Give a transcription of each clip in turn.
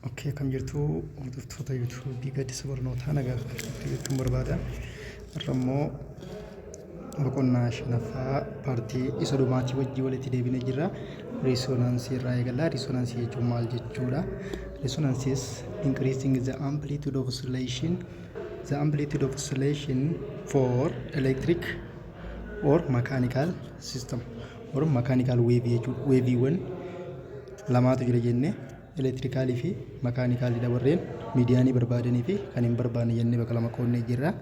Okay, akkam jirtu hordoftoota YouTubeii Gaaddisa Barnootaa? Nagaa jirtu jechuun barbaada. Har'a immoo boqonnaa shanaffaa partii isa dhumaatii wajjin walitti deebinee jirra. Resonanceii irraa eegalla. Resonanceii jechuun maal jechuudha? Resonance is increasing the amplitude of oscillation, the amplitude of oscillation for electric or mechanical system or mechanical wave jechuudha. Waveiiwwan lamaatu jira jennee, electricalii fi mechanicalidha. Warreen mediumii barbaadanii fi kan hin barbaanne jennee bakka lama qoonnee jirra.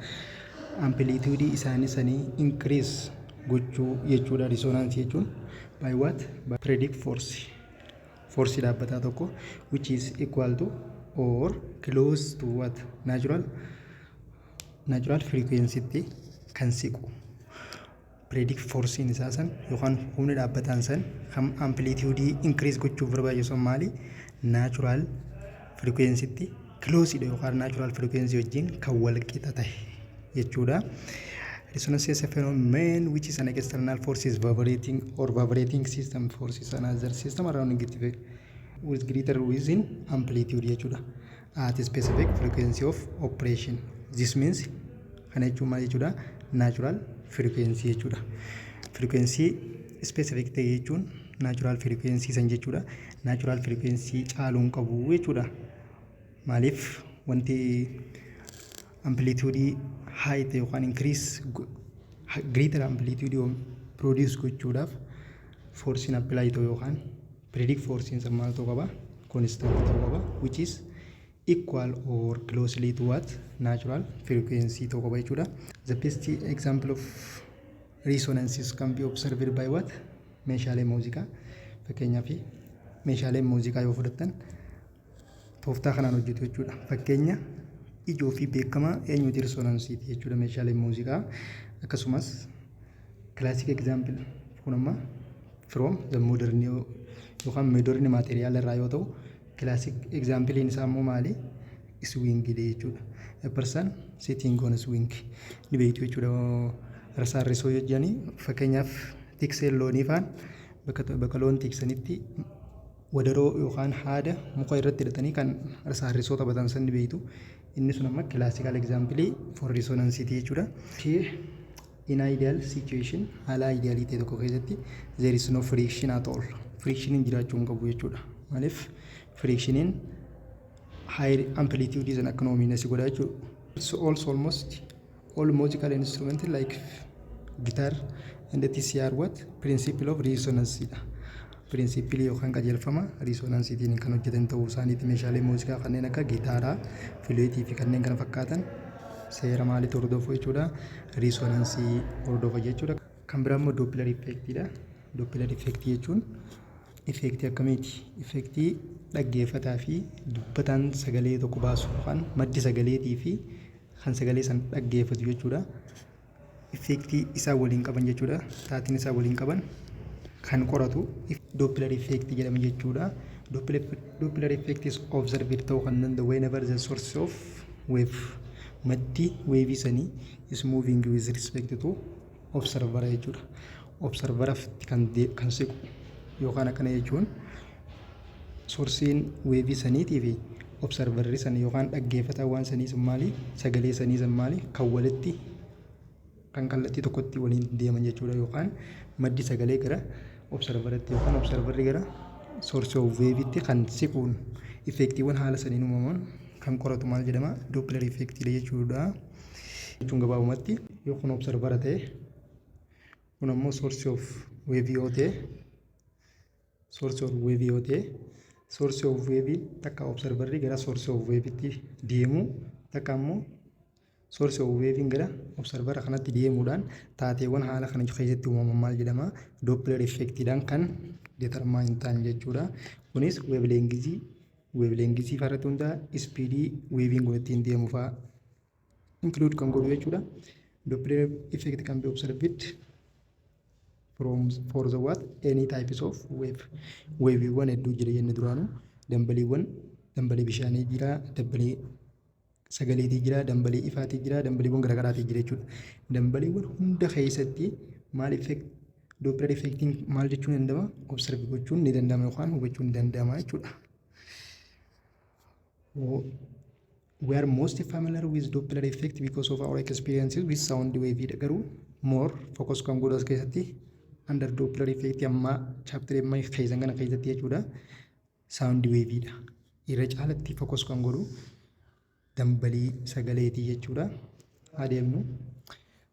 Amplitudeii isaanii sanii increase gochuu jechuudha resonanceii jechuun. By what? By periodic force, force dhaabbataa tokko which is equal to or close to what? Natural frequency tti kan siqu. Periodic forcein isaa san yookaan humni dhaabbataan san kan amplitudeii increase gochuuf barbaachisu maali? Natural frequency tti close dha yookaan natural frequency wajjin kan wal qixa ta'e jechuudha. Resonance is a phenomenon which is an external force is vibrating or vibrating system forces another system around it with greater within amplitude jechuudha. At a specific frequency of operation. This means, kana jechuun maal jechuudha? Natural frequency jechuudha. Frequency specific ta'e jechuun natural frequency san jechuudha. Natural frequency caaluu hin qabu jechuudha. Maaliif? Wanti amplitudeii high ta'e yookaan increase greater amplitude produce gochuudhaaf forcein apply ta'u yookaan periodic forcein san maal ta'uu qaba? Constant ta'uu qaba, which is equal or closely to what? Natural frequency ta'uu qaba jechuudha. The best example of resonances can be observed by what? Meeshaalee muuziqaa. Fakkeenyaaf, meeshaaleen muuziqaa yoo fudhattan tooftaa kanaan hojjetu jechuudha. Fakkeenya ijoo fi beekamaa eenyuti? Resonanceiiti jechuudha meeshaaleen muuziqaa. Akkasumas classic example kun amma from the modern yookaan modern material irraa yoo ta'u, classic exampleiin isaa immoo maali? Swingidha jechuudha. A person sitting on a swing ni beektu jechuudha. Rasaarrisoo jedhanii, fakkeenyaaf tikseen loonii faan bakka loon tiksanitti wadaroo yookaan haada muka irratti hidhatanii kan rasaarrisoo taphatan san ni beektu. Inni sun amma classical example for resonanceiiti jechuudha. In ideal situation, haala idealii ta'e tokko keessatti, there is no friction at all. Frictioniin jiraachuu hin qabu jechuudha. Maaliif? Frictioniin high amplitude san akka noomiina si godha jechuudha. So also almost all musical instrument like guitar and etc are what? Principle of resonance dha. Principle yookaan qajeelfama resonanceiitiin kan hojjetan ta'uu isaaniiti. Meeshaalee muuziqaa kanneen akka gitaaraa, fluteii fi kanneen kana fakkaatan seera maaliitu hordofu jechuudha? Resonanceii hordofa jechuudha. Kan biraa immoo Doppler effectiidha. Doppler effectii jechuun effectii akkamiiti? Effectii dhaggeeffataa fi dubbataan sagalee tokko baasu yookaan maddi sagaleetii fi kan sagalee san dhaggeeffatu jechuudha. Effectii isaan waliin qaban jechuudha. Taatiin isaan waliin qaban kan qoratu Doppler effectii jedhama jechuudha. Doppler effect is observed ta'uu kan danda'u whenever the source of wave, maddi waveii sanii, is moving with respect to observer jechuudha. Observeraaf kan siqu yookaan akkana jechuun sourceiin waveii saniitii fi observerri san yookaan dhaggeeffataan waan sanii sun maali? Sagalee sanii sun maali? Kan walitti kan kallattii tokkotti waliin deeman jechuudha, yookaan maddi sagalee gara observeratti yookaan observerri gara source of waveitti kan siquun effectiiwwan haala saniin uumaman kan qoratu maal jedhama? Doppler effectiidha jechuudha. Jechuun gabaabumatti yoo kun observera ta'e, kun ammoo source of wave yoo ta'e, source of wave yoo ta'e, source of wave takka observerri gara source of waveitti deemu, takka ammoo source of waveiin gara observera kanatti deemuudhaan taateewwan haala kana keessatti uumaman maal jedhama? Doppler effectiidhaan kan determine ta'an jechuudha. Kunis wavelengthii irratti hundaa'a, speedii waveiin kun ittiin deemu fa'aa include kan godhu jechuudha. Doppler effect can be observed from for the what? Any types of wave. Waveiiwwan hedduu jira jenne duraanuu. Dambaliiwwan, dambalii bishaanii jira, dambalii sagaleetii jira, dambalii ifaatii jira, dambaliiwwan garaagaraatii jira jechuudha. Dambaliiwwan hunda keessatti maal effect, Doppler effectiin maal jechuun ni danda'ama? Observe gochuun ni danda'ama yookaan hubachuun ni danda'ama jechuudha. We are most familiar with Doppler effect because of our experiences with sound wave dha. Garuu more focus kan godhu as keessatti under Doppler effect amma chapter amma keessan kana keessatti jechuudha, sound wave dha. Irra caalatti focus kan godhu dambalii sagaleetii jechuudha. Adeemnu,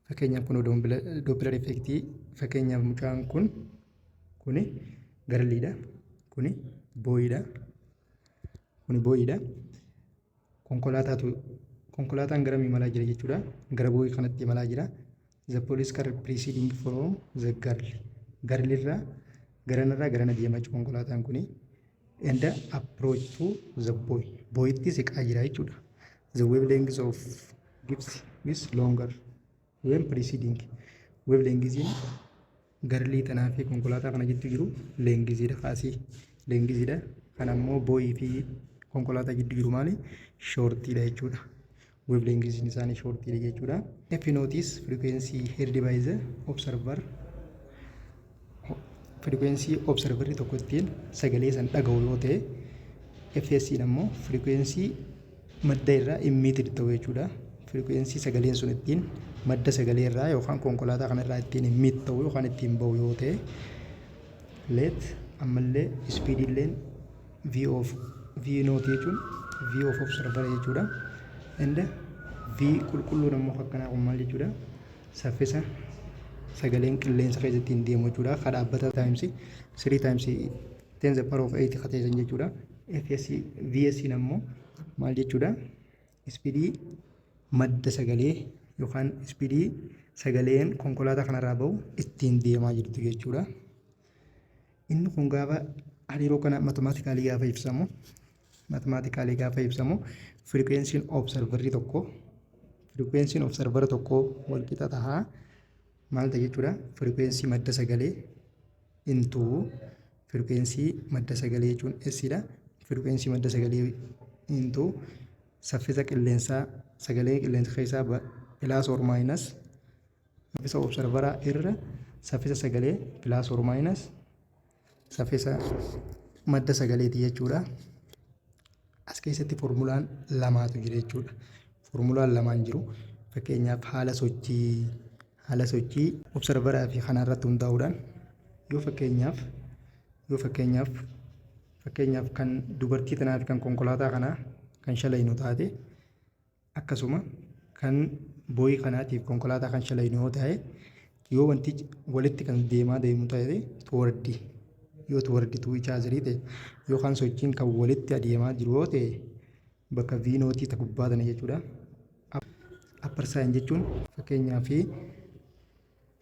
fakkeenyaaf kun Doppler effect, fakkeenyaaf mucaan kun, kuni girliidha, kuni boyiidha, kuni boyiidha. Konkolaataatu, konkolaataan gara imalaa jira jechuudha. Gara boyii kanatti imalaa jira. The police car proceeding from the girl. Girlirraa garanarraa garana deemaa jiru konkolaataan kuni. And approach to the boy. Boyitti siqaa jira jechuudha. The wavelength of gives is longer when proceeding. Wavelengthiin girlii tanaa fi konkolaataa kana gidduu jiru lengthiidha kaasii. Lengthiidha. Kan ammoo boyii fi konkolaataa gidduu jiru maali? Shortiidha jechuudha. Wavelengthiin isaanii shortiidha jechuudha. F notice frequency heard by the observer. Frequency observerri tokko ittiin sagalee san dhaga'u yoo ta'e, FS ammoo frequency madda irraa emitted ta'u jechuudha. Frequency sagaleen sun ittiin madda sagalee irraa yookaan konkolaataa kanarraa ittiin emit ta'u yookaan ittiin bahu yoo ta'e, let ammallee speedilleen V of V note jechuun V of observer jechuudha. And V qulqulluun ammoo akkanaa kun maal jechuudha? Saffisa sagaleen qilleensa keessatti ittiin deemu jechuudha. Ka dhaabbata times 3 times 10 the power of 8 kateessan jechuudha. FS VS ammoo maal jechuudha? Speedii madda sagalee yookaan speedii sagaleen konkolaataa kanarraa bahu ittiin deemaa jirtu jechuudha. Inni kun gaafa hariiroo kana mathematically gaafa ibsamu, frequencyn observerii tokko, frequencyn observera tokko walqixa tahaa maal ta'a jechuudha? Frequency madda sagalee into frequency madda sagalee jechuun S dha. Frequency madda sagalee into saffisa qilleensaa sagalee qilleensa keessaa plus or minus saffisa observeraa irra saffisa sagalee plus or minus saffisa madda sagaleeti jechuudha. As keessatti formulaan lamaatu jira jechuudha. Formulaan lamaan jiru, fakkeenyaaf haala sochii observeraa fi kanarratti hundaa'uudhaan, yoo fakkeenyaaf kan dubartii tanaa fi kan konkolaataa kanaa kan shalaynu taate, akkasuma kan boyii kanaatiif konkolaataa kan shalaynu yoo ta'e, yoo wanti walitti kan deemaa deemu ta'e, toward, yoo toward to each other ta'e yookaan sochiin kan walitti adeemaa jiru yoo ta'e, bakka V notii ta gubbaa tana jechuudha. Upper sign jechuun fakkeenyaaf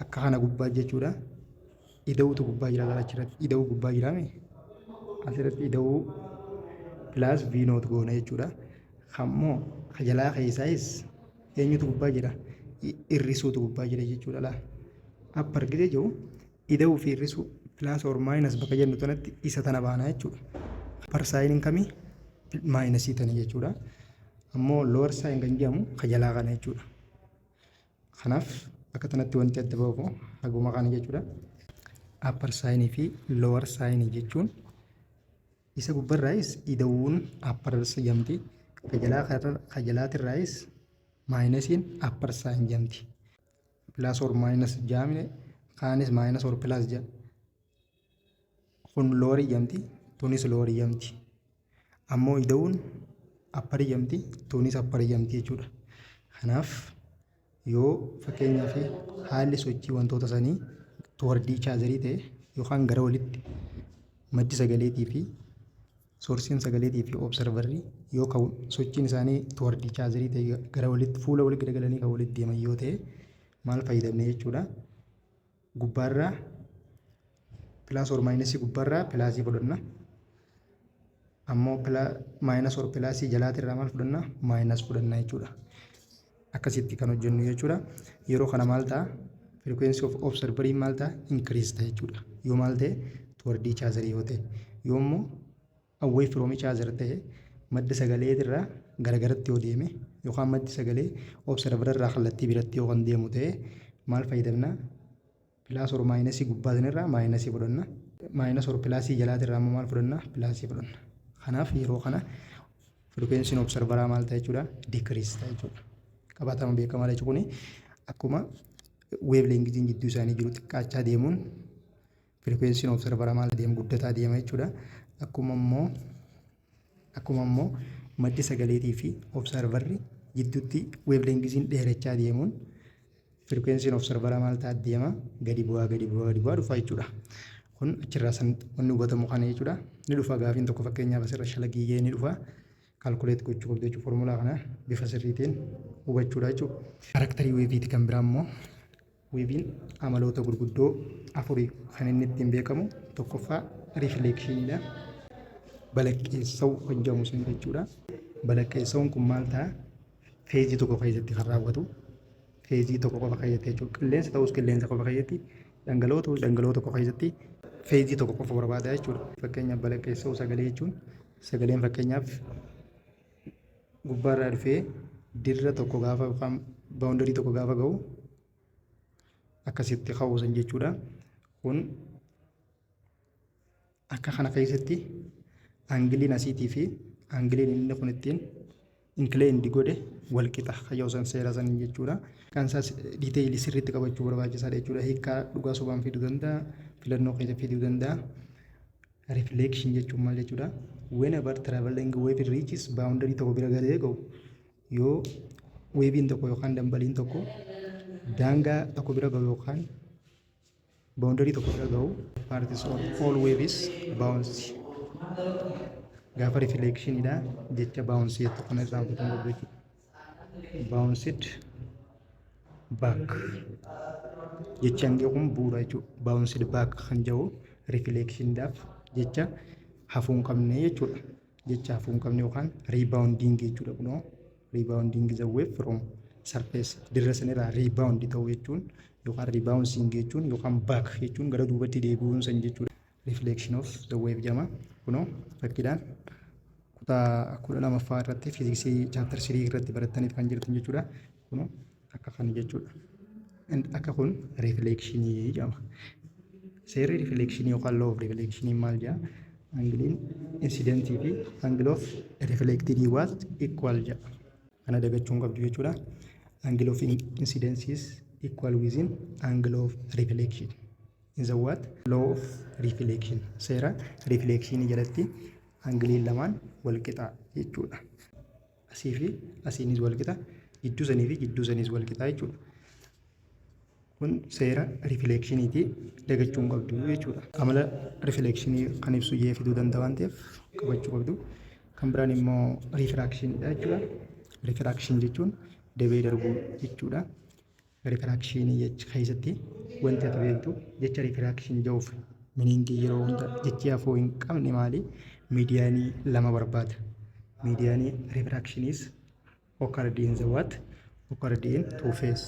akka kana gubbaa jechuudha. Ida'uutu gubbaa jira, achirratti ida'uu gubbaa jiraame, asirratti ida'uu plus V note goona jechuudha. Kammoo jalaa keessaayis eenyutu gubbaa jira? Hir'isuutu gubbaa jira jechuudha laa. Upper gisee jiru ida'uu fi hir'isuu, plus or minus bakka jennu tanatti isa tana baana jechuudha. Upper signiin kamii? Minusii tana jechuudha. Ammoo lower sign kan jedhamu ka jalaa kana jechuudha. Kanaaf akka tanatti wanti adda bahu haguma kana jechuudha. Upper signii fi lower signii jechuun isa gubbarraayis ida'uun upper jedhamti. Ka jalaatirraayis minusiin upper sign jedhamti. Plus or minus jaamne, kaanis minus or plus jedha. Kun lowerii jedhamti, tunis lowerii jedhamti. Ammoo ida'uun upperii jedhamti, tunis upperii jedhamti jechuudha. Kanaaf yoo fakkeenyaaf haalli sochii wantoota sanii toward each otherii ta'e yookaan gara walitti maddi sagaleetii fi sourceiin sagaleetii fi observerri yoo ka'u, sochiin isaanii toward each otherii ta'e, gara walitti fuula walitti garagalanii kan walitti deeman yoo ta'e, maal fayyadamne jechuudha? Gubbaarraa plus or minusii gubbaarraa plusii fudhanna. Ammoo minus or plusii jalaatirraa maal fudhanna? Minus fudhanna jechuudha. Akkasitti kan hojjennu jechuudha. Yeroo kana maal ta'a? Frequency of observerii maal ta'a? Increase ta'a jechuudha. Yoo maal ta'e? Toward each other yoo ta'e. Yoo immoo away from each other ta'e, madda sagaleetirraa garagaratti yoo deeme yookaan maddi sagalee observer irraa kallattii biratti yoo kan deemu ta'e, maal fayyadamna? Plus or minusii gubbaa sanirraa minusii fudhanna. Minus or plusii jalaatirraa immoo maal fudhanna? Plusii fudhanna. Kanaaf yeroo kana Frequencyn observeraa maal ta'a jechuudha? Decrease ta'a jechuudha. Qabatama beekamaadha jechuun kuni akkuma wavelengthiin jidduu isaanii jiru xiqqaachaa deemuun frequencyn observeraa maal deema, guddataa deema jechuudha. Akkuma immoo maddi sagaleetii fi observerri jidduutti wavelengthiin dheerachaa deemuun frequencyn observeraa maal ta'a deema, gadi bu'aa, gadi bu'aa, gadi bu'aa dhufa jechuudha. Kun achirraa san wanni hubatamu kana jechuudha. Ni dhufa gaafiin tokko, fakkeenyaaf asirra shalagiyyee ni dhufa. Calculate gochuu qabdu jechuudha. Formulaa kana bifa sirriitiin hubachuudha jechuudha. Characterii waveiiti kan biraa immoo, waveiin amaloota gurguddoo afurii kan inni ittiin beekamu, tokkoffaa riflectioniidha. Balaqqeessa'uu kan jedhamu sun jechuudha. Balaqqeessa'uun kun maal ta'a? Phaseii tokko keessatti kan raawwatu, phaseii tokko qofa keessatti jechuudha. Qilleensa ta'us qilleensa qofa keessatti, dhangala'oo ta'us dhangala'oo tokko keessatti phaseii tokko qofa barbaada jechuudha. Fakkeenyaaf, balaqqeessa'uu sagalee jechuun sagaleen fakkeenyaaf gubbaarraa dhufee dirra tokko gaafa yookaan boundary tokko gaafa ga'u akkasitti ka'uusan jechuudha. Kun akka kana keessatti angleiin asiitii fi angleiin inni kun ittiin inclined godhe wal qixa kayyoo seera sanii jechuudha. Kan isaas detailii sirriitti qabachuu barbaachisaadha jechuudha. Hiikkaa dhugaa sobaan fiduu danda'a, filannoo keessa fiduu danda'a. Reflection jechuun maal jechuudha? Whenever traveling wave reaches boundary tokko bira galee ga'u, yoo waveiin tokko yookaan dambaliin tokko daangaa tokko bira ga'u yookaan boundary tokko bira ga'u, parts or all waves bounce. Gaafa reflectionidha jecha bounce jettu kana irraa fudhatamuu qabdu jechuudha. Bounced back jechi hangi kun bu'uura jechuudha. Bounced back kan jedhu reflectionidhaaf jecha hafuu hin qabne jechuudha. Jecha hafuu hin qabne yookaan rebounding jechuudha. Kunoo, rebounding the wave from surface, dirra sanirraa rebound ta'uu jechuun yookaan rebouncing jechuun yookaan back jechuun gara duubatti deebi'uun san jechuudha. Reflection of the wave jedhama. Kunoo, fakkiidhaan kutaa 12ffaa irratti fiiziksii chapter 3 irratti barattaniif kan jirtan jechuudha. Kunoo, akka kana jechuudha. Akka kun reflectionii jedhama. Seerri reflectionii yookaan law of reflectionii maal jedha? Angleiin incidentii fi angle of reflected was equal jedha. Kana dagachuu hin qabdu jechuudha. Angle of incidence is equal within angle of reflection. In the what? Law of reflection. Seera reflectionii jalatti angleiin lamaan wal qixa jechuudha. Asii fi asiinis wal qixa, jidduu sanii fi jidduu saniis wal qixa jechuudha. Kun seera rifleekshiniiti, dagachuu hin qabdu jechuudha. Amala rifleekshinii kan ibsu jee fiduu danda'a waan ta'eef qabachuu qabdu. Kan biraan immoo refractioniidha jechuudha. Refraction jechuun dabee darbuu jechuudha. Refractionii jecha keessatti wanti ati beektu, jecha refraction jedhuuf meaningii yeroo hunda jechi hafuu hin qabne maali? Mediumii lama barbaada. Mediumii refractioniis occurred in the what? Occurred in two phase.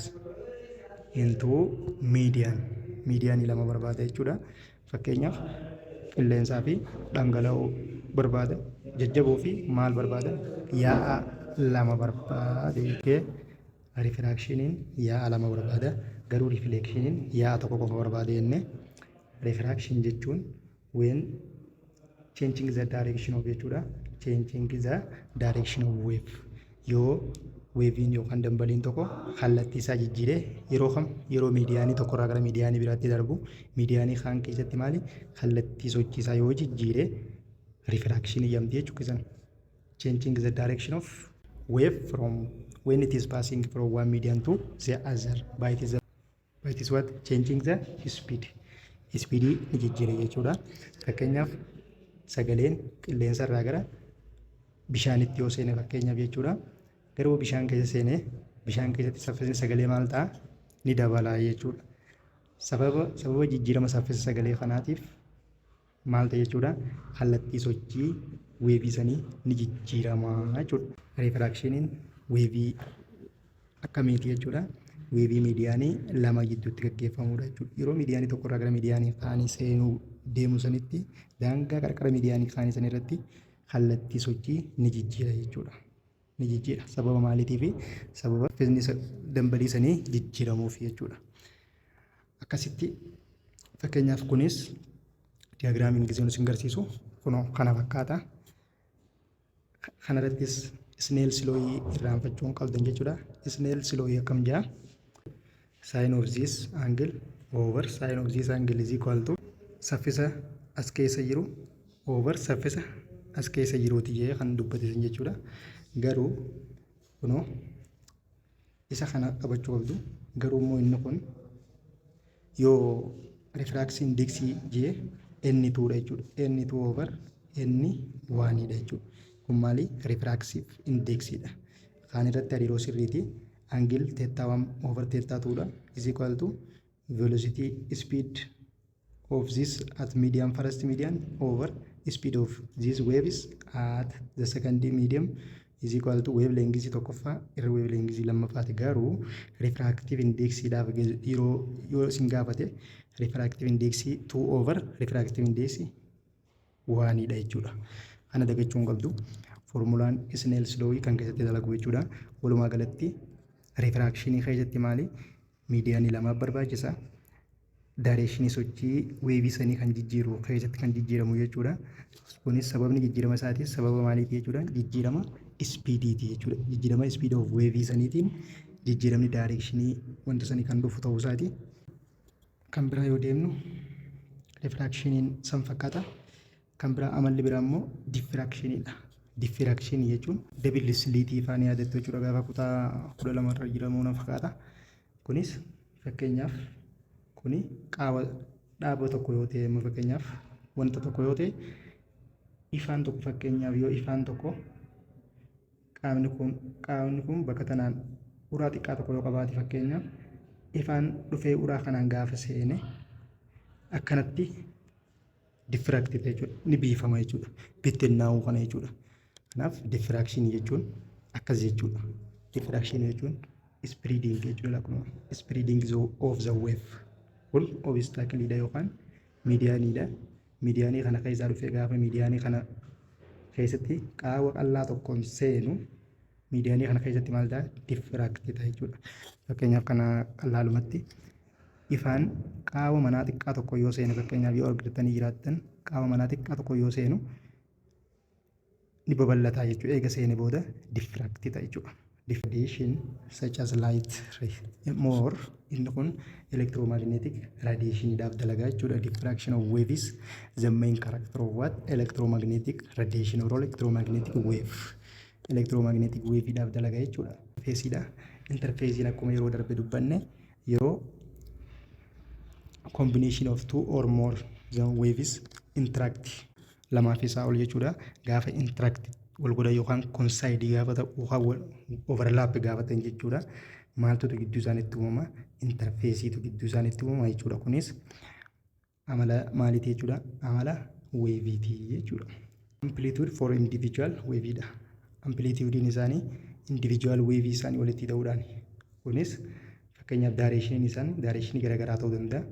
Into medium. Mediumii lama barbaada jechuudha. Fakkeenyaaf, qilleensaa fi dhangala'oo barbaada. Jajjaboo fi maal barbaada? Yaa'a lama barbaada jechuudha. Refractioniin yaa'a lama barbaada. Garuu rifleekshiniin yaa'a tokko qofa barbaada jennee. Refraction jechuun when changing the direction of jechuudha. Changing the direction of wave. Yoo waveiin yookaan dambaliin tokko kallattii isaa jijjiiree, yeroo kam? Yeroo mediumii tokkorraa gara mediumii biraatti darbu, mediumii kaan keessatti maali, kallattii sochii isaa yoo jijjiire refractionii jedhamti jechuudha. Changing the direction of wave from when it is passing from one medium to the other by it is what? Changing the speed. Speedii ni jijjiire jechuudha. Fakkeenyaaf, sagaleen qilleensa irraa gara bishaanitti yoo seene fakkeenyaaf jechuudha. Garuu bishaan keessa seenee bishaan keessatti saffisni sagalee maal ta'a? Ni dabala jechuudha. Sababa jijjiirama saffisa sagalee kanaatiif maal ta'e jechuudha? Kallattii sochii waveii sanii ni jijjiirama jechuudha. Refractioniin waveii akkamiiti jechuudha? Waveii mediumii lama gidduutti gaggeeffamudha jechuudha. Yeroo mediumii tokkorraa gara mediumii kaanii seenuu deemu sanitti daangaa qarqara mediumii kaanii san irratti kallattii sochii ni jijjiira jechuudha. Ni jijjiira. Sababa maaliitiifi? Sababa saffisni dambalii sanii jijjiiramuuf jechuudha. Akkasitti fakkeenyaaf kunis diagramiin giseen isin garsiisu kunoo kana fakkaata. Kanarrattis Snell's law irraanfachuu hin qabdan jechuudha. Snell's law akkam jedha? Sin of this angle over sin of this angle is equal to saffisa as keessa jiru over saffisa as keessa jiruuti jedhee kan dubbate jechuudha. Garuu kunoo isa kana qabachuu qabdu. Garuu immoo inni kun yoo refraction index jee n twodha jechuudha. N two over n onedha jechuudha. Kun maali? Refractive indexiidha. Kaan irratti hariiroo sirriiti. Angle theta 1 over theta 2dha. Is equal to velocity, speed of this at medium, first medium, over speed of these waves at the second medium is equal to wavelength tokkoffaa irra wavelength lammaffaati. Garuu refractive indexiidhaaf yeroo yoo isin gaafate, refractive index 2 over refractive index onedha jechuudha. Kana dagachuu hin qabdu. Formulaan Snell's law kan keessatti dalagu jechuudha. Walumaa galatti refractionii keessatti maali? Medianii lamaaf barbaachisa. Directionii sochii waveii sanii kan jijjiiru keessatti kan jijjiiramu jechuudha. Kunis sababni jijjiirama isaatis sababa maaliiti jechuudha? Jijjiirama speediiti jechuudha. Jijjiirama speed of waveii saniitiin jijjiiramni directionii wanta sanii kan dhufu ta'uu isaati. Kan biraa yoo deemnu, refractioniin san fakkaata. Kan biraa, amalli biraa immoo diffractioniidha. Diffractionii jechuun double slitii faana yaadattu jechuudha, gaafa kutaa 12 irra jiramu na fakkaata. Kunis fakkeenyaaf kuni qaama dhaaba tokko yoo ta'e, fakkeenyaaf wanta tokko yoo ta'e, ifaan tokko, fakkeenyaaf yoo ifaan tokko qaamni kun bakka tanaan uraa xiqqaa tokko yoo qabaate, fakkeenyaaf ifaan dhufee uraa kanaan gaafa seene akkanatti diffract jechuudha. Ni biifama jechuudha. Bittinnaa'uu kana jechuudha. Kanaaf diffractionii jechuun akkas jechuudha. Diffractionii jechuun spreading jechuudha. Akkuma spreading of the wave. Kun obstacleiidha yookaan medianiidha. Medianii kana keessaa dhufee gaafa medianii kana keessatti qaawwa qal'aa tokkoon seenu, medianii kana keessatti maal ta'a? Diffract ta'a jechuudha. Fakkeenyaaf kana qal'aalumatti ifaan qaawwa manaa xiqqaa tokko yoo seene, fakkeenyaaf yoo argitanii jiraattan, qaawwa manaa xiqqaa tokko yoo seenu ni babal'ataa jechuudha. Eega seene booda diffract ta'a jechuudha. Radiation such as light ray more, inni kun electromagnetic radiationiidhaaf dalagaa jechuudha. Diffraction of waves, the main character of what? Electromagnetic radiation or electromagnetic wave. Electromagnetic waveidhaaf dalagaa jechuudha. Interfaceiidha. Interfaceiin akkuma yeroo darbe dubbanne, yeroo combination of two or more the waves interact, lamaa fi isaa ol jechuudha. Gaafa interact wal godhan yookaan coincide gaafa ta'u yookaan overlap gaafa ta'an jechuudha. Maaltutu gidduu isaaniitti uumama? Interfaceiitu gidduu isaaniitti uumama jechuudha. Kunis amala maaliiti jechuudha? Amala waveiitii jechuudha. Amplitude for individual waveiidha. Amplitudeiin isaanii individual waveii isaanii walitti ta'uudhaan. Kunis fakkeenyaaf directioniin isaanii directionii garaagaraa ta'uu danda'a.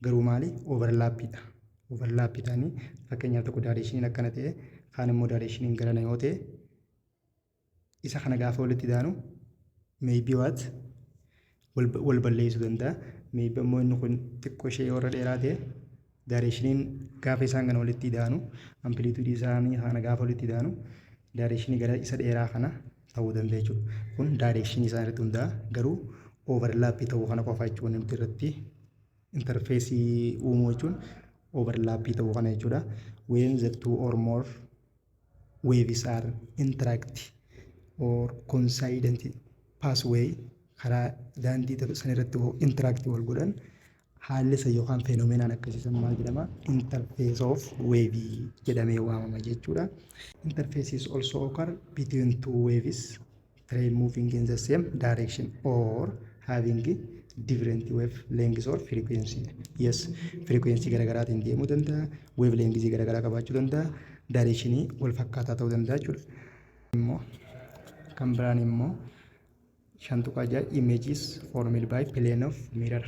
Garuu maali? Overlapiidha. Overlapii ta'anii, fakkeenyaaf tokko directioniin akkana ta'e, kaan immoo directioniin garana yoo ta'e, isa kana gaafa walitti daanu maybe what wal balleessuu danda'a. Maybe immoo inni kun xiqqoo ishee yoo irra dheeraa ta'e, directioniin gaafa isaan kana walitti daanu, amplitudeii isaanii kana gaafa walitti daanu, directionii gara isa dheeraa kana ta'uu danda'a jechuudha. Kun directionii isaan irratti hundaa'a. Garuu overlapii ta'uu kana qofa jechuudha, wanti nuti irratti interfaceii uumuu jechuun overlapii ta'uu kana jechuudha. When the two or more waves are interact or coincident pathway, karaa daandii san irratti interact wal godhan, haalli isa yookaan phenomenaan akkasiisan maal jedhama? Interface of wave jedhamee waamama jechuudha. Interfaces also occur between two waves train moving in the same direction or having different wave length or frequency. Yes, frequency garaagaraatiin deemuu danda'a, wave length garaagaraa qabaachuu danda'a, directionii wal fakkaataa ta'uu danda'a jechuudha. Immoo kan biraan immoo 5.6, images formed by plane of mirror,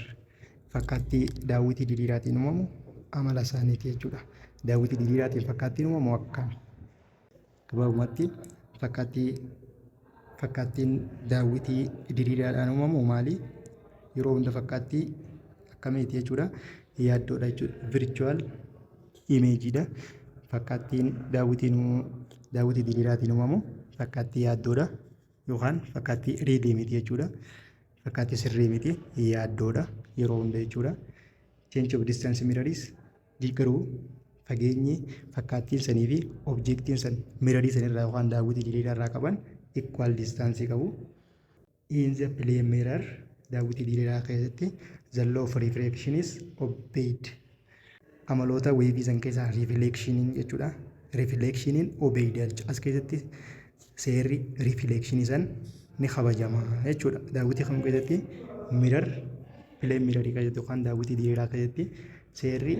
fakkaattii daawwitii diriiraatiin uumamu amala isaaniiti jechuudha. Daawwitii diriiraatiin fakkaattiin uumamu akkami? Gabaabumatti fakkaattiin daawwitii diriiraadhaan uumamu maali? Yeroo hunda fakkaattii akkamiiti jechuudha? Yaaddoodha jechuudha. Virtual imageiidha. Fakkaattiin daawwitiin Daawwitii diriiraatiin uumamu fakkaattii yaaddoodha yookaan fakkaattii realii miti jechuudha. Fakkaattii sirrii miti, yaaddoodha yeroo hunda jechuudha. Change of distance mirrors garuu fageenyi fakkaattiin sanii fi objectiin san mirrorii sanirraa yookaan daawwitii diriiraa irraa qaban equal distance qabu. In the plane mirror, daawwitii diriiraa keessatti, the law of refraction is obeyed. Amaloota waveii san keessaa reflectioniin jechuudha. Reflectioniin obeyed as keessatti seerri reflectionii san ni kabajama jechuudha. Daawwitii kam keessatti? Mirror, plane mirrorii keessatti yookaan daawwitii diriiraa keessatti seerri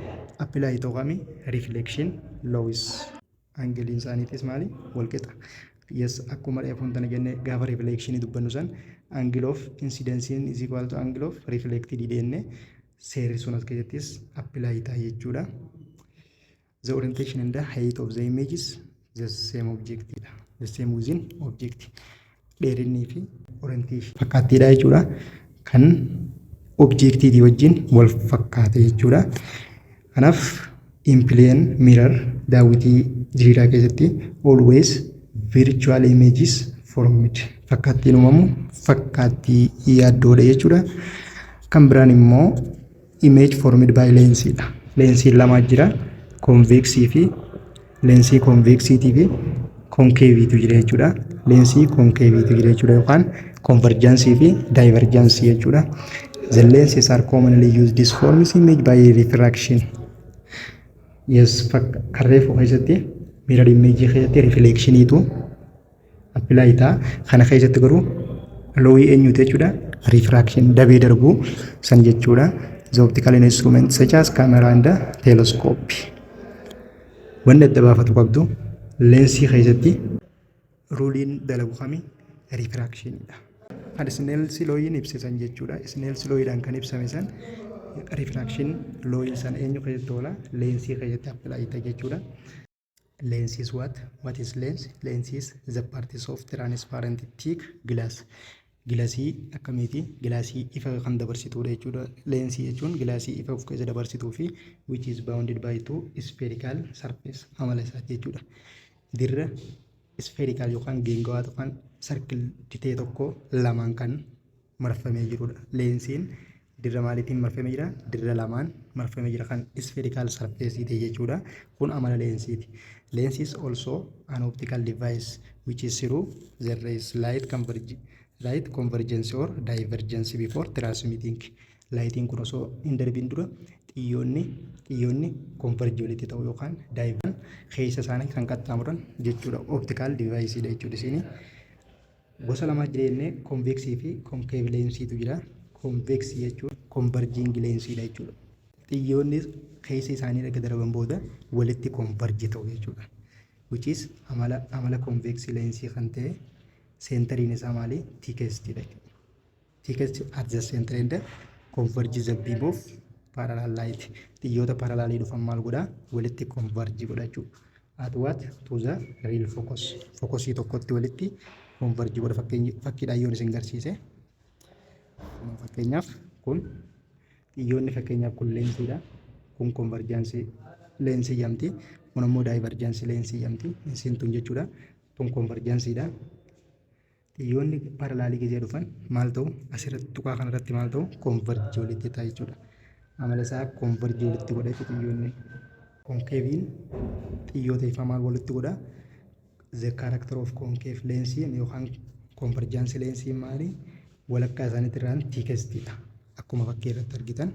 apply ta'u kami? Reflection laws. Angleiin isaaniitis maali? Walqixa. Yes, akkuma reefuun tana jenne, gaafa reflectionii dubbannu san angle of incidence is equal to angle of reflected jenne, seerri sun as keessattis apply ta'a jechuudha. The orientation and the height of the image is the same object dha. The same within object. Dheerinnii fi orientation fakkaattiidha jechuudha. Kan objectiitii wajjin wal fakkaate jechuudha. Kanaaf in plane mirror, daawwitii diriiraa keessatti, always virtual images formed, fakkaattiin uumamu fakkaattii yaaddoodha jechuudha. Kan biraan immoo image formed by lensiidha. Lensiin lamaa jira. Convexii fi lensii convexiitii fi concaveiitu jira jechuudha. Lensii concaveiitu jira jechuudha yookaan convergenceii fi divergenceii jechuudha. The lenses are commonly used this forms image by refraction. Yes, kan reefu keessatti mirror image keessatti reflectioniitu apply ta'a. Kana keessatti garuu lawii eenyuti jechuudha? Refraction, dabee darbuu san jechuudha. The optical instrument such as camera and telescope. Wanni adda baafatu qabdu, lensii keessatti ruleiin dalagu kami? Refractioniidha. Kan Snell's lawiin ibsisan jechuudha. Snell's lawiidhaan kan ibsame san, refraction lawiin san eenyu keessatti oola? Lensii keessatti apply ta'a jechuudha. Lens is what? What is lens? Lens is the parts of transparent thick glass. Glassii akkamiiti? Glassii ifa kan dabarsituudha jechuudha. Lensii jechuun glassii ifa of keessa dabarsituu fi which is bounded by two spherical surface amala isaati jechuudha. Dirra spherical yookaan geengawaa yookaan circle ta'e tokko lamaan kan marfamee jirudha. Lensiin dirra maaliitiin marfamee jira? Dirra lamaan marfamee jira kan spherical surface ta'e jechuudha. Kun amala lensiiti. Lens is also an optical device which is through the rays light converge, light convergence or divergence before transmitting. Lightiin kun osoo hin darbin dura xiyyoonni converge walitti ta'u yookaan diverge keessa isaanii kan qaxxaamuran jechuudha. Optical device dha jechuudha isiin. Gosa lamaa jira jennee, convexii fi concave lensiitu jira. Convexii jechuun converging lensiidha jechuudha. Xiyyoonni keessa isaanii erga darban booda walitti converge ta'u jechuudha. Which is amala convex lensii kan ta'e centeriin isaa maali? Thickestidha jechuudha. Thickest at the center and converge the beam of parallel light. Xiyyoota parallelii dhufan maal godhaa? Walitti converge godha jechuudha. At what? To the real focus. Focusii tokkotti walitti converge godha, fakkiidhaan yoon isin garsiise. Fakkeenyaaf kun xiyyoonni, fakkeenyaaf kun lensiidha. Kun convergenceii lensii jedhamti. Kun ammoo divergenceii lensii jedhamti. Isiin tun jechuudha. Tun convergenceiidha. Xiyyoonni parallelii gizee dhufan maal ta'u? Asirratti tuqaa kanarratti maal ta'u? Converge walitti ta'a jechuudha. Amala isaa converge walitti godha jechuudha xiyyoonni. Concaveiin xiyyoota ifaa maal walitti godha? The character of concave lensii yookaan convergence lensii maali? Walakkaa isaaniitti irraan thickestiidha. Akkuma fakkii irratti argitan,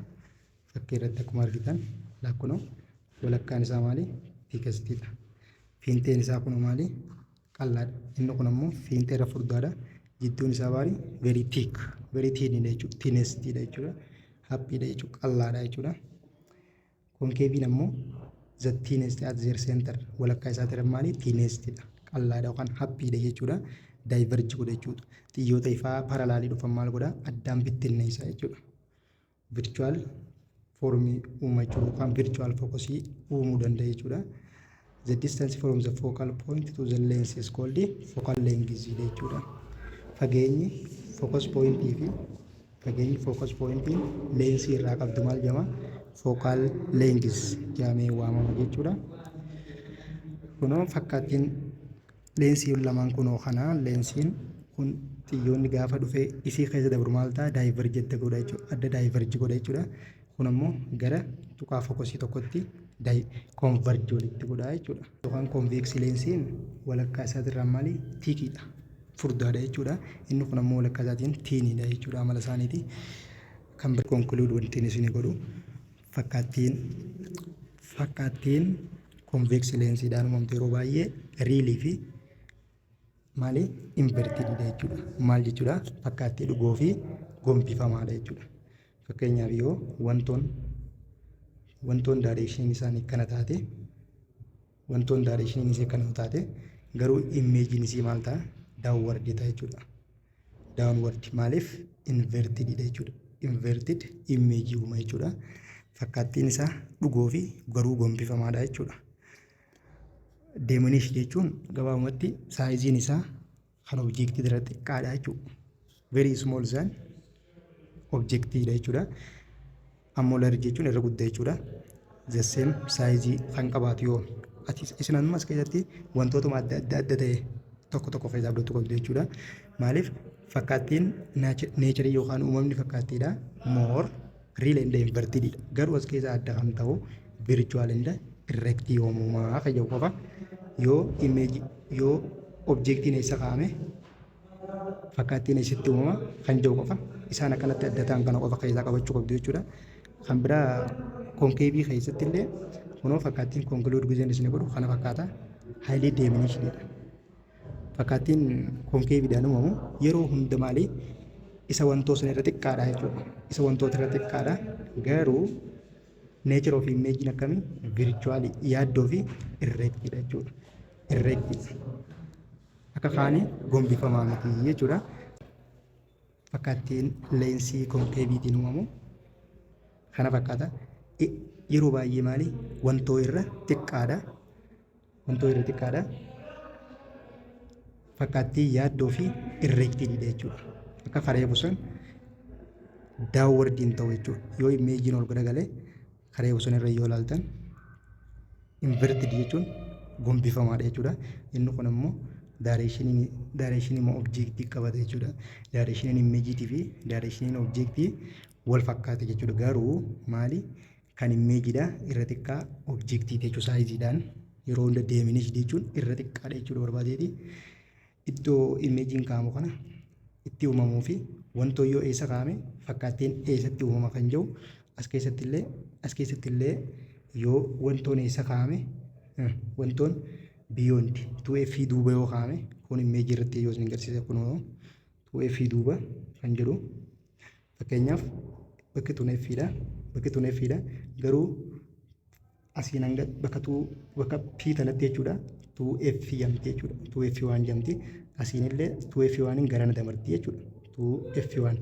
fakkii irratti akkuma argitan lakkunoo walakkaan isaa maali? Thickestiidha. Fiinteen isaa kun maali? Qal'aadha. Inni kun ammoo fiintee irra furdaadha. Jidduun isaa maali? Very thick, very thin jechuudha. Thinnestiidha jechuudha. Haphiidha jechuudha. Qal'aadha jechuudha. Concaveiin ammoo the thinnest at their center, walakkaa isaatti irra maali? Thinnestidha. Qal'aadha yookaan haphiidha jechuudha. Diverge godha jechuudha. Xiyyoota ifaa parallelii dhufan maal godha? Addaan bittinneessa jechuudha. Virtual formii uuma jechuudha yookaan virtual focusii uumuu danda'a jechuudha. The distance from the focal point to the lens is called focal length jechuudha. Fageenyi focus pointii fi fageenyi focus pointiin lensii irraa qabdu maal jedhama? Focal length jedhamee waamama jechuudha. Kunoo fakkaattiin Leensiin lamaan kunoo kana. Leensiin kun xiyyoonni gaafa dhufee isii keessa dabru maal ta'a? Diverge adda godha jechuudha. Adda diverge godha jechuudha. Kun ammoo gara tuqaa focusii tokkotti converge walitti godha jechuudha. Yookaan convex leensiin walakkaa isaatirraa maali? Thickiidha. Furdaadha jechuudha. Inni kun ammoo walakkaa isaatiin thiniidha jechuudha amala isaaniiti. Kan bira conclude wanti isin godhu, fakkaattiin convex leensiidhaan uumamte yeroo baay'ee realii fi maali? Invertedidha jechuudha. Maal jechuudha? Fakkaattii dhugoo fi gombifamaadha jechuudha. Fakkeenyaaf, yoo wantoon directioniin isaanii akkana taate, wantoon directioniin isii akkana taate, garuu imageiin isii maal ta'a? Downward ta'a jechuudha. Downward maaliif? Invertedidha jechuudha. Inverted imageii uuma jechuudha. Fakkaattiin isaa dhugoo fi garuu gombifamaadha jechuudha. Diminish jechuun gabaabumatti sizeiin isaa kan objectii irra xiqqaadha jechuudha. Very small than objectiidha jechuudha. Ammoo large jechuun irra guddaa jechuudha. The same sizeii kan qabaatu yoo ati isin ammas keessatti wantootuma adda adda adda ta'e tokko tokko keessaa fudhachuu qabdu jechuudha. Maaliif? Fakkaattiin natureii yookaan uumamni fakkaattiidha. More real and inverted, garuu as keessaa adda kan ta'u virtual and erect uumamaa kan jedhu qofa. Yoo image, yoo objectiin eessa kaa'ame fakkaattiin eessatti uumama kan jedhu qofa, isaan akkanatti adda ta'an kana qofa keessaa qabachuu qabdu jechuudha. Kan biraa concaveii keessatti illee kunoo fakkaattiin conclude gizeen isin godhu kana fakkaata, highly diminished. Fakkaattiin concaveiidhaan uumamu yeroo hunda maali? Isa wantoota sana irra xiqqaadha jechuudha. Isa wantoota irra xiqqaadha, garuu nature of image akkamii? Virtual yaaddoo fi erectidha jechuudha. Erectidha. Akka kaanii gombifamaa miti jechuudha. Fakkaattiin leensii concaveiitiin uumamu kana fakkaata. Yeroo baay'ee maali? Wantoo irra xiqqaadha. Wantoo irra xiqqaadha. Fakkaattii yaaddoo fi erectidha jechuudha. Akka karee busan downwardiin ta'u jechuudha. Yoo imageiin ol garagalee karee busan irra yoo ilaaltan, inverted jechuun gombifamaadha jechuudha. Inni kun immoo directionii immoo objectii qabata jechuudha. Directioniin imageiitii fi directioniin objectii wal fakkaata jechuudha. Garuu maali? Kan imageiidha irra xiqqaa objectii jechuudha sizeiidhaan. Yeroo hunda diminish jechuun irra xiqqaadha jechuudha barbaadeeti. Iddoo imageiin kaa'amu kana itti uumamuu fi wantoo yoo eessa kaa'ame fakkaattiin eessatti uumama kan jiru, as keessatti illee yoo wantoon eessa kaa'ame, wantoon beyond 2F duuba yoo kaa'ame, kun imageii irratti yoo isin agarsiise, kun 2F duuba kan jedhu, fakkeenyaaf bakki tun F dha, bakki tun F dha, garuu asiin hanga bakka two, bakka P tanatti jechuudha, 2F jamti jechuudha. 2F waan jamti, asiin illee 2F waan garana dabarti jechuudha. 2F waan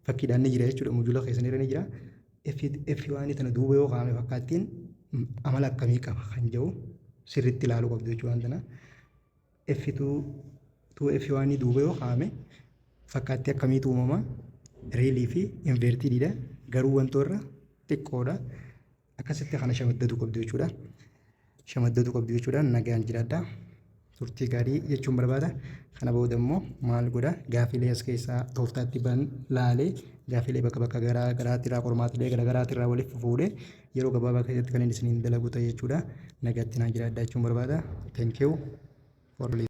fakkiidhaan ni jira jechuudha, module keessan irra ni jira. F waan tana duuba yoo kaa'ame fakkaattiin amala akkamii qaba kan jedhu sirriitti ilaaluu qabdu jechuudha waan tana. F2 2F waan duuba yoo kaa'ame fakkaattii akkamiitu uumama? Realii fi invertedidha, garuu wantoo irra xiqqoodha. Akkasitti kana shamaddatu qabdu jechuudha. Shamaddatu qabdu jechuudha. Nagaan jiraadha. Turtii gaarii jechuun barbaada. Kana booda immoo maal godha? Gaafilee as keessaa tooftaatti ban laalee, gaafilee bakka bakka garaa garaatirraa, qormaatilee garaa garaatirraa walitti fuudhee yeroo gabaabaa keessatti kan inni isiniin dalagu ta'e jechuudha. Nagaatti naa jiraadha jechuun barbaada. Thank you for listening.